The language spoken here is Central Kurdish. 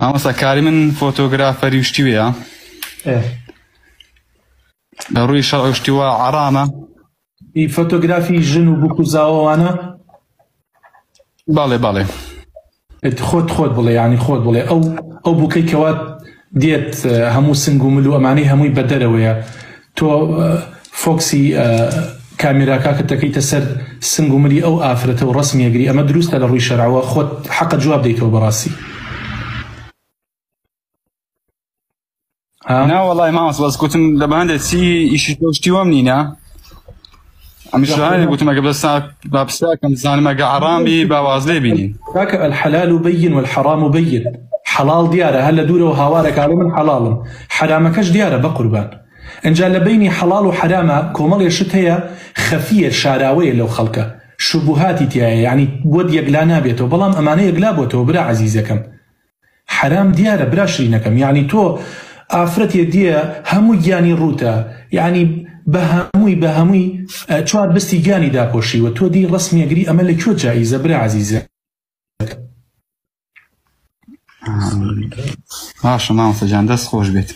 مامۆستا کاری من فۆتۆگرافەری و شتی وەیە ئێ. لە ڕووی شەرع و شتی وا عەرامە؟ ئی فۆتۆگرافی ژن و بوک و زاوە وانە؟ بەڵێ بەڵێ. ئێ خۆت خۆت بڵێ یانی خۆت بڵێ ئەو ئەو بوکەی کەوا دێت هەموو سنگ و مل و ئەمانەی هەمووی بە دەرەوەیە تۆ فۆکسی کامێراکاکت دەکەیتە سەر سنگ و ملی ئەو ئافرەتە و ڕەسمی ئەگری ئەمە دروستە لە ڕووی شەرعەوە خۆت حەقە جواب دەیتەوە بەڕاستی ها نا وەڵای مامۆستا بەس گوتم لە بەهەندێ چی ئیشی تۆ شتی وەم نینە ئەمیش لە گوتم ئەگە بەس با پرسیارکەم بزانم ئەگە عەڕام بی با واز لێ بینین. کاکە الحلال بین والحرام بین حەڵاڵ دیارە هەر لە دوورەوە هاوارەکە ئەڵێ من حەڵاڵم حەرامەکەش دیارە بەقوربان ئنجا لە بەینی حەڵاڵ و حەراما کۆمەڵێ شت هەیە خەفیە شاراوەیە لەو خەڵکە شوبوهاتی تیایە یانی بۆت یەکلا نابێتەوە بەڵام ئەمانە یەکلا بۆتەوە برا عەزیزەکەم حەرام دیارە برا شرینەکەم یانی تۆ ئافرەتێ دێ هەموو گیانی ڕووتە یانی بە هەمووی بە هەمووی چوار بستی گیانی داپۆشیوە تۆ دێی ڕەسمی ئەگری ئەمە لە کوێ جائیزە برا عەزیزەکەم. باشە مامۆستا گیان دەست خۆش بێت.